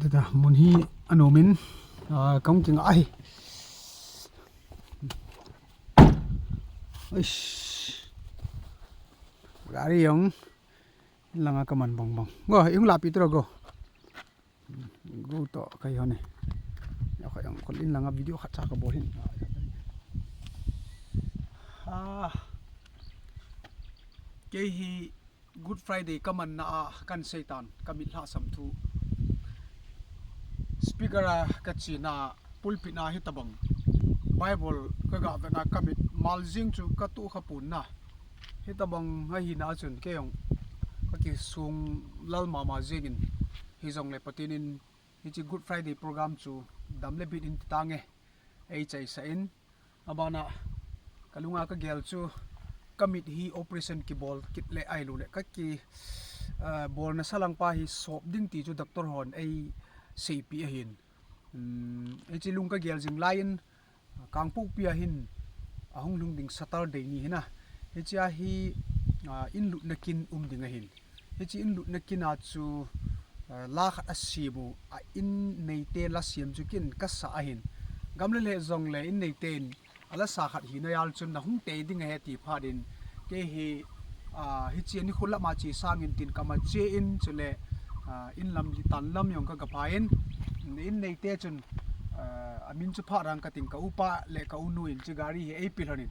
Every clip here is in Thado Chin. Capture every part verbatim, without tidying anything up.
Ita mun hi anom in, ah, kong kinga ahi. Eish. Gari jong in langa kaman bang bang. Go, jong lapi tro go. Go to kai hone. Ya kha jong kol in langa video khat cha kabol hin. Ah. Kei hi Good Friday kamanna a kansei tan, kamit lhasam thu. Speaker a kachena pulpit na hitabang Bible kaga vetna kamit mal jing chu katuh kha pon na. Hitabang ahina chun kei jong kakisung lal mama jingin, hijongle Pathen in hiche Good Friday program chu dam le bit in titange eichaisah in, abana kalunga kagel chu kamit hi operation kibol kit le ahilouleh kaki, ah, bolna salang pa hi sop ding ti chu doctor hon eiseipeh ahin. Um, hiche lung kagel jing laiyin, Kangpokpi a hin ahung lhung ding Saturday ni hina. Hiche a hi, ah, in lutna kin um ding ahin. Hiche in lutna kin a chu, ah, la khat asem u, a in neite la sem chu kin kasa ahin. Gam le le jongle in neite in ala sa khat hina jal chun nahung tei ding ahi ti phat in, kei hi, ah, hiche nikho lama che sangin tin kama che in chule, ah, in lam li tan lam jong kaga pha in, in neite chun, ah, amin chu phat rang kating, ka upa le ka unu in hiche gari hi eipeh lhon in,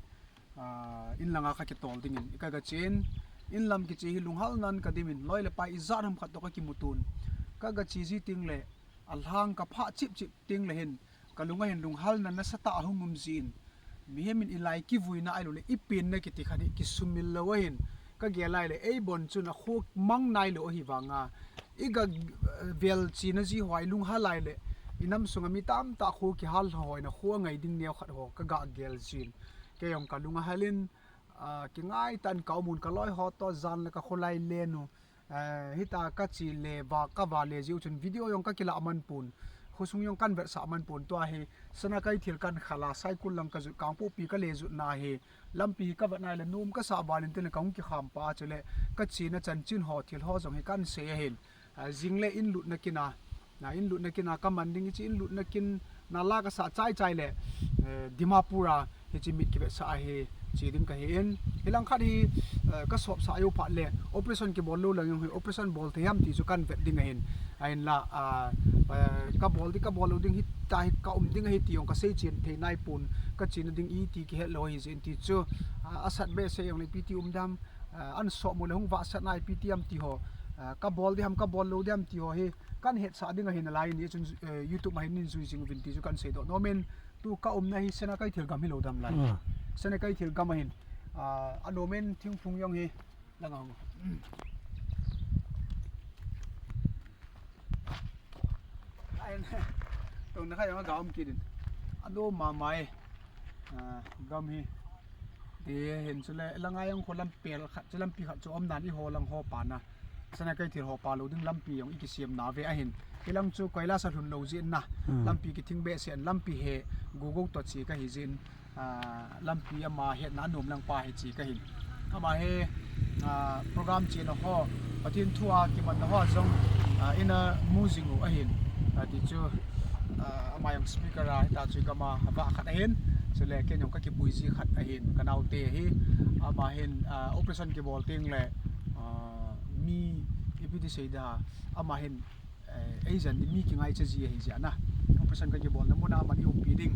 ah, in langa kakitol dingin kaga che in, in lam kiche hi lunghal nan kadim in, loi le pai ijat ham khat toh kakimu tun, kaga che ji teng le alhang kapha chip chip teng le hin, kalunga hin lunghalna nasatah a hung um jin. Mihem in ilai kivuina ahilouleh ipenna kiti khat hi kisumil lou ahin. Kagel lai le eibon chun akho mang nailou ahi vanga, iga, eh, vel chena ji ho a ilunghal lai le, inam sunga mi tamtah kho kihal lha hoi na kho angai ding neo khat ho kaga gel jin. Kei jong kalunga halin, ah, kingai tan ka umun kaloi ho toh jan le kakholai len u. Eh, hita kache le va, kava le jiu chun video jong kakila man pon. Khosung jong kanvetsah man pon. Tua hi Sanakeithel kankhal a, Saikul lang kajot, Kangpokpi kale jotna hi. Lampi hi kavet nai le nom kasah val in tin le kahung kikham pa chule kachena chanchin ho thil ho jong hi kansei ahin. Ah, jing le in lutna kin a, na in lutna kin a kaman ding, hiche in lutna kin na la kasah chai chai le, eh, Dimapur a hiche mit kivetsah a hi che ding kahi in. Hilang khat hi, eh, kasopsah jou phat le operation kibol lou lang jong hi operation bol thei ham ti chu kanvet ding ahin. Ahinla, ah, eh, kabol ding, kabol lou ding, hita hi ka um ding ahi ti jong kasei chen thei nai pon, kachena ding iti kihet lou ahi jeh in ti chu, ah, asat behseh jongle ipi ti um dem, ah, an sop mo le hung vahsat nai ipi ti ham ti ho, ah, kabol ding ham, kabol lou ding ham ti ho hi kanhetsah ding ahi nalai in, hichun, eh, YouTube a hin nin jui jing uvin ti chu kansei doh nom in, tu ka umna hi Sanakeithel gam hilou dam lai. Ah. Sanakeithel gam ahin, ah, anom in thingphung jong hi lang a hung. Ahin, tongna kha jong aga um kit in. Anom mama e. Ah, gam hi. Ti hin chule langa jong kho lam pel khat chu, lampi khat chu um nan, eiho lang ho pa na. Sanakeithel ho pa lou ding lampi jong ikisem na ve ahin. Hilang chu Kailash a lhun lou jeh in na. Hmm. Lampi kithing behseh in, lampi hi Gogou toh che kahi jeh in, ah, lampi ama hetna anom lang pa hi che kahin. Ama hi, ah, program chena ho, Pathen thu a kimanna ho jong, ah, ina mu jing u ahin. Ah, ti chu, ah, ama jong speaker a hita chu gam a va khat ahin. Chule ken jong kakipui ji khat ahin, kanaote hi. Ama hin, ah, operation kibol teng le, ah, mi ipi ti sei da, ama hin, eh, eijan ding mi kingaicha ji ahi jeh a na. Operation kakibolna mun a aman eiumpi ding,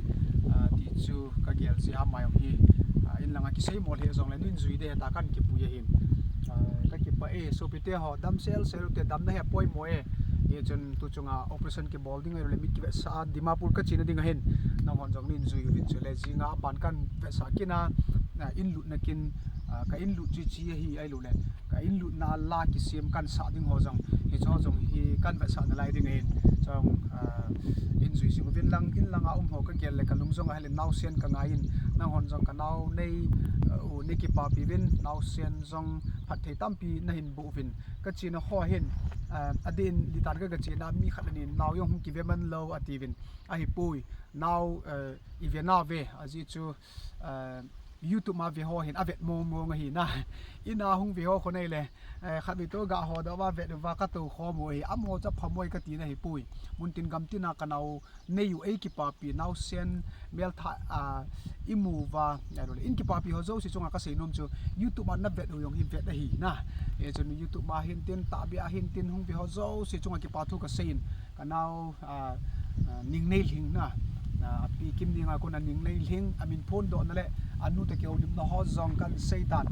ah, ti chu kagel jeh a, ama jong hi, ah, in langa kisei mo lheh jongle nin jui ding heta kankipui ahin. Ah, kakipah e, sopite ho, damsel sel ute, damna hi apoimo e. Hichun tu chunga operation kibol ding ahilouleh mit kivetsah a Dimapur kachena ding ahin. Nanghon jong nin jui uvin chule jinga aban kanvetsah kin a, ah, in lutna kin, ah, ka in lut chu hiche ahi ahilouleh ka in lutna a la kisem kansah ding ho jong, hiche ho jong hi kanvetsah nalai ding ahin. Chong, ah, in jui jing uvin lang, in langa um ho kagel le kalung jong ahel in, naosen kangai in, nanghon jong kanao nei, ah, u nei kipapi uvin, naosen jong phatthei tampi nahin boh uvin. Kachena ho hin, ah, adeh in litan ka, kachena mi khat anin, nao jong hung kive man lou atiuvin. Ahipoi, nao, eh, ive nauve, ajeh chu, eh, YouTube ma ve ho hin avet mong mong ahi na. Ina hung ve ho khonei le, eh, khat ve to ga ho da va vet va ka to kho mo hi. Amo cha pha moi ka ti na hi pui. Mun tin gam tin a ka nau nei u ei kipapi nau sen mel tha, a, i mu va, ya lo le. In kipapi ho zo si chunga ka sei nom chu YouTube ma na vet u jong hi vet ahi na. E chun YouTube ma hin tin ta bia hin tin hung ve ho zo si chunga kipa thu ka sei in. Ka nau, a, a, Ningneilhing na, a, pi Kimninga kona Ningneilhing, a min phondoh na le, a nu te keu lim na ho jong kan sei tan.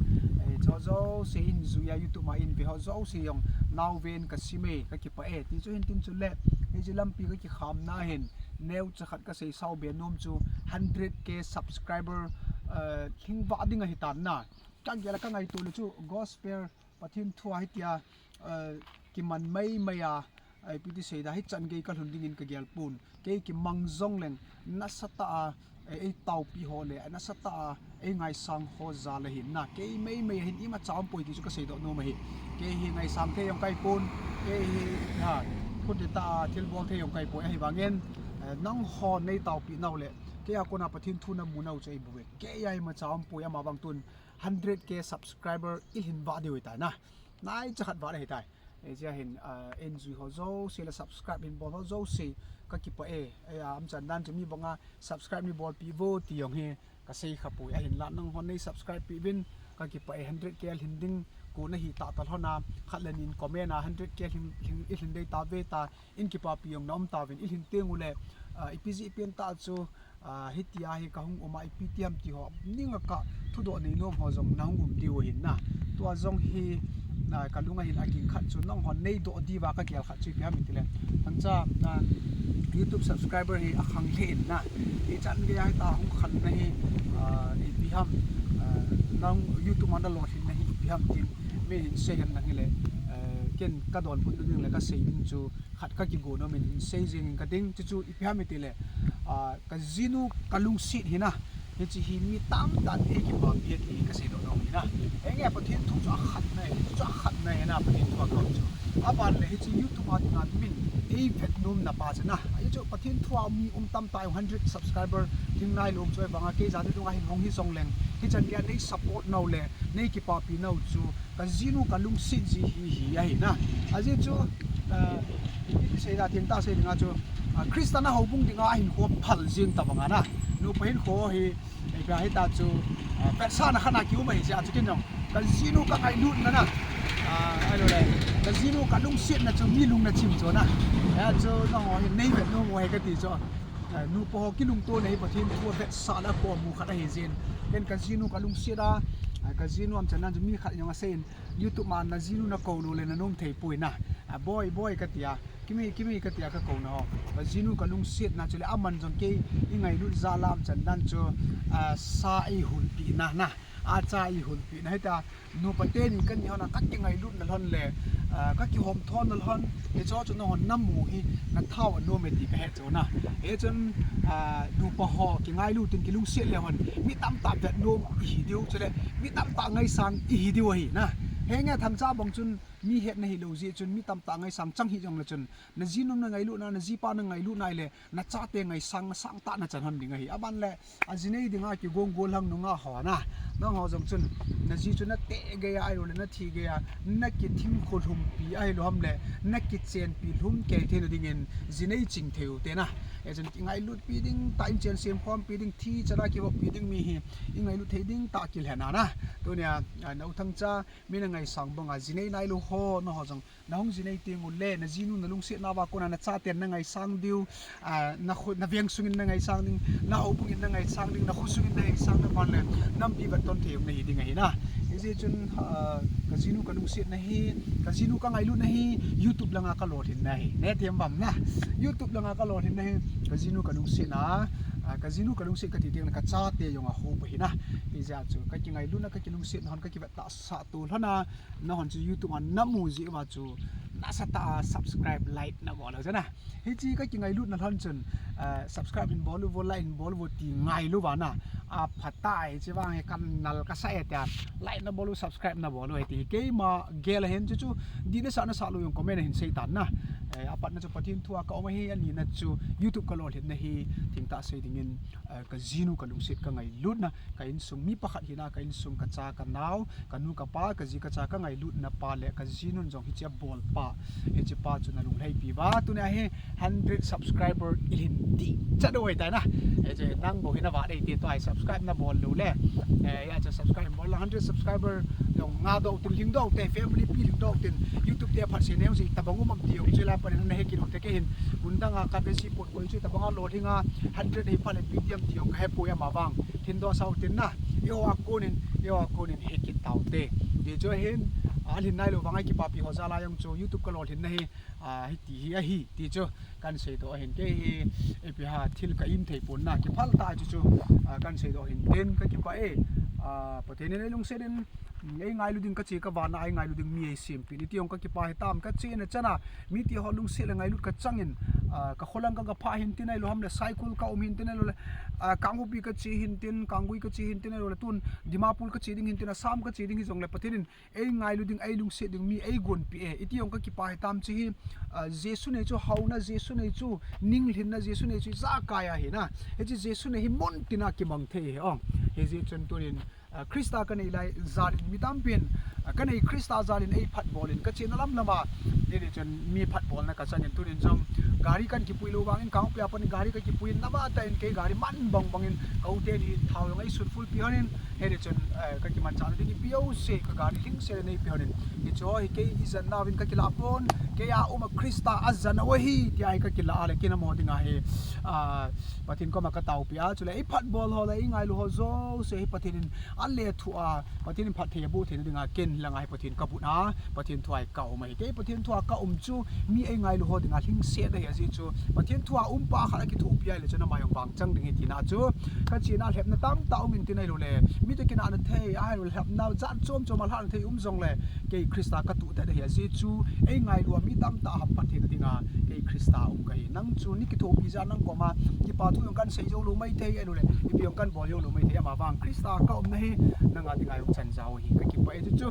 E, cho zo se in zuia YouTube ma in ve ho zo se jong, nau ven ka si me, ka kipa e, ti chu hin tin chu le, e, chu lampi ka kikham na hin, neu cha khat ka sei sau be nom chu, hundred K subscriber, a, lhing va ding ahi tan na. Ka gel ka ngai tu le chu, gospel, Pathen thu a hitia, eh, kiman mai mai a, eh, ipi ti sei da, hichan gei ka lhun dingin ka gel pon. Kei kimang jong leng, nasa ta a, eh, ei taupi ho le, nasa ta a, ei ngaisang ho jal a hin na. Kei mai mai a hin ima cha um poi ti chu ka sei doh nom ahi. Kei hi ngaisang thei jong kai pon, kei hi, ha, phun te ta a, thil bol thei jong kai poi ahi vangin, eh, nang ho nei taupi nau le, kei a kona Pathen thu na mu nau chu ei bu ve. Kei a ima cha um poi ama vang tun, hundred K subscriber i lhin va diu ta na. Nai cha khat va le hi tai. E, chia hin, ah, en zui ho zo se le subscribe hin bol ho zo se ka kipa e. E, a, am chan dan chu mi banga subscribe ni bol pi vo ti jong hi ka sei kha pui. A hin la nang hon nei subscribe pi vin ka kipa e, hundred K lhin ding ko na hi ta ta lhon a khat le nin comment a hundred K lhin, lhin, i lhin dei ta ve ta in kipapi jong na um ta vin i lhin teng u le, ah, ipi ji pen ta chu A, hitia hi ka hung um a ipi ti ham ti ho, ning a ka thudoh nei nom ho jong na hung um diu ahin na. Tua jong hi, a, ka lung a hin a ging khat chu nang hon nei doh diu a ka gel khat chu ipi ham i ti le. Hangcha, a, YouTube subscriber hi a khang lheh in na. Hichan gei a hi ta hung khan na hi, a, ipi ham, a, nang YouTube ma na lolhin na hi ipi ham tin. Mi hin sei hen na hi le, a, ken ka donbut ding le ka sei ding chu khat ka kigo nom in hin sei jing in ka ding, chu chu ipi ham i ti le, a, ka jinu ka lungset hi na, hichi hi mi tamtah in ei kipapi e ti hi ka sei doh nom hi na. Enge Pathen thu chu a khat na, chu a khat na hi na Pathen thu a khat chu. A ban le hichi YouTube a dinga min ei vet nom na pa chu na. Hichu Pathen thu a mi um tamtah in hundred subscriber ding nai lom chu vang a kei ja ni dung a hin hong hi jong leng. Hichan gei a nei support nau le, nei kipapi nau chu. Ka jinu ka lungset ji hi hi ahi na. A ji chu, eh, i sei da ting ta sei dinga chu, ah, Christa na houbung dinga a hin kho phal jing ta banga na. Nu pa hin kho hi, eh, ka hi ta chu, ah, pet sa na khana ki um ahi ji a chu kin jong. Ka jinu ka ngailut na na. Ah, ai lo le. Ka jinu ka lungset na chu mi lung na chim chu na. Ya chu na ho hi nei vet nu mo hi ka ti chu. Eh, nu pa ho kilungto na hi Pathen thu a vet sa la ko mu khat ahi jin. Ken ka jinu ka lungset a, ah, ka jinu am chan nan chu mi khat jong a sei in. YouTube ma na jinu na kou lou le na nom thei poi na. A boi, boi ka tia, kimi, kimi ka tia ka kou na ho. Ka jinu ka lungset na chu le aman jong kei i ngailut ja lam chan dan chu, a, sa i hulpi na na. A cha i hulpi na hita nu pa teni kan ni ho na ka kingailut na lhon le, a, ka kihom thon na lhon. Hicho chu na hon na mu hi na thao a nom e ti ka he chu na. Hichun, a, nu pa ho kingailut in kilungset le hon mi tamtah vet nom i hi diu chu le mi tamtah ngaisang i hi diu ahi na. Henge thangcha bang chun mi hetna hi lo ji chun mi tamtah ngaisang chang hi jong le chun na jinu na ngailut na, na jipa na ngailut na ile na chate ngaisang na sangtah na chan hon ding ahi. A ban le a jinei dinga kigong gol hang nunga ho na. Nang ho jong chun na ji chu na te gei a ai lo le na thi gei a na kithing kho lhum pi ai lo ham le na kichen pi lhum kei thei na dingin jinei ching thei u te na. E chun kingailut pi ding ta in chen sem khom pi ding thi chana kivop pi ding mi hi i ngailut thei ding ta kilhen a na. Tunia, a, na u thangcha, mi na ngaisang banga jinei nai lo ho, na ho jong, na hung jinei teng u le, na jinu na lungset na va kona na chaten na ngaisang diu, a, na khu, na veng sungin na ngaisang ding, na houbung in na ngaisang ding, na khu sungin na ngaisang na van le, nampi vet ton thei um na hi ding ahi na. Hijeh chun, a, ka jinu ka lungset na hi, ka jinu ka ngailut na hi, YouTube langa ka lolhin na hi. Ne them bam na. YouTube langa ka lolhin na hi, ka jinu ka lungset na, a, ka jinu ka lungset ka ti teng le ka chate jong a ho pa hi na. Hijeh chun ka kingailut na ka kilungset na hon ka kivet ta sa tu lhon a, na hon chu YouTube a na mu ji uva chu nasatah a subscribe, like na bol u chu na. Hichi ka kingailut na lhon chun, eh, subscribe hin bol u vo, like hin bol u vo ti ngailu va na. A phatah e, chi vang e kan nal ka sa e tia. Like na bol u, subscribe na bol u e ti. Keima gel hen chu chu di na sa na sa lu jong comment a hin sei tan na. Eh, apatna chu Pathen thua ka um ahi, anina chu YouTube ka lolhinna hi thengtah sei dingin, eh, ka jinu ka lungset ka ngailutna, ka insung mi pakhat hina, ka insung ka cha ka nao, ka nu ka pa, ka ji ka cha ka ngailutna pa le ka jinun jong hiche a bolpa, hiche pa chu na lunglhaipi uva, tunia hi hundred subscriber i lhin ding chat u ahitai na. Hiche nang bou hi na va dei te tua hi subscribe na bol lou le. Eh, ya chu subscribe bol la hundred subscriber jong nga doh tin lhing doh te family pi lhing doh tin YouTube te phat se neu ji tabang um am ti jong chu la pan na he kit u te kei hin. Mun dang a ka besi pot koi chu tabang a lolhing a hundred hi phat le pi tiam ti jong ka he poi ama vang. Thengdoh sau tin na. Eiho a konin, eiho a konin he kit tau te. Ti chu hin, a lhin nailou vang a kipapi ho jal a jong chu YouTube ka lolhinna hi, a, hiti hi ahi. Ti chu kan seidoh ahin kei hi, ipi ham thil ka im thei pon na. Kiphal tah chu chu, a, kan seidoh ahin tin ka kipah e. A, Pathen in ei lungset in, ei ngailu ding ka che ka vana ei ngailu ding mi ei sempeh in. Iti jong ka kipah hitam ka chena chana. Mite ho lungset le ngailut ka changin, a, ka kholang ka gapha hin tin ahilou ham le Saikul ka um hin tin ahilou le, a, Kangpokpi ka che hin tin, Kanggui ka che hin tin ahilou le tun Dimapur ka che ding hin tin, Assam ka che ding hijongle Pathen in ei ngailu ding, ei lungset ding mi ei gonpeh e. Iti jong ka kipah hitam chu hi, a, Jesu nei chu haona, Jesu nei chu ninglhinna, Jesu nei chu ijakai ahi na. Hiche Jesu nei hi mun tina kimang thei hi o. Hijeh chun tunin, a, Christa ka nei lai jalin mi tampin, a, ka nei Christa jalin ei phatbolin ka chena lam lama, hiti chun mi phatbolna ka changin tunin jong gari kan kipui lou vangin Kangpokpi a pat in gari ka kipui in nabah tah in kei gari man bang bangin ka u teni thao jong ei sutfulpi honin, hiti chun, eh, ka kimanchah ding ipi jouse ka gari lhingset in eipe honin. Hiche hi kei ijan nauvin ka kilah pon, kei a um a Christa ajan u ahi tia hi ka kilah a le kei namo dinga hi, a, Pathen koma ka taopi a, chule ei phatbol ho le ei ngailu ho jouse hi Pathen in alethuh a, Pathen in phatthei aboh theina dinga ken langa hi Pathen ka but a, Pathen thua hi ka um ahi. Kei Pathen thua ka um chu mi ei ngailu ho dinga lhingset ahi ajeh chu Pathen thua umpa khat akithopi ahile chun ama jong vangchang ding ahi tina chu ka chena lhepna tamtah um in tin ahilou le mi toh kinahna thei ahilou le lhepna jat chom chom a lhahna thei um jongle kei Christa ka tuh det ahi ajeh chu ei ngailu a mi tamtah hamphat theina dinga kei Christa um kahi. Nang chu nei kithopi jeh a nang koma kipa thu jong kan sei jou lou maithei ahilou le ipi jong kan bol jou lou maithei ama vang Christa ka umna hi nanga dinga jong chan jao ahi ka kipah e chu chu.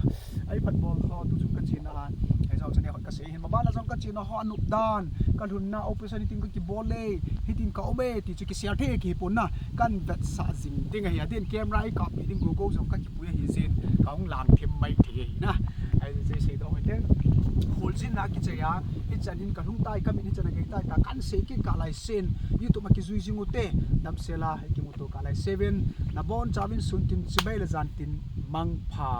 Ei phatbol ho tu chun ka chena a, ei jao chun ei hot ka sei hin ma bana jong ka chena ho anop dan, ka lhunna operation hitin ka kibol e, hitin ka um e ti chu kishare thei kihi pon na, kan vetsah jing ding ahi. Adin camera ei kappi ding gogo jong ka kipui ahi jeh in ka hung lang thim maithei ahi na. Ajeh seidoh hite. Kholjinna kichai a, hichan hin ka lhung tai, ka min hichan a gei tai ta kan sei kit kah lai sen, YouTube a kijui jing u te, damsel a kimuto kah lai sen, nabonchauvin sun tin chibai le jan tin mangpha.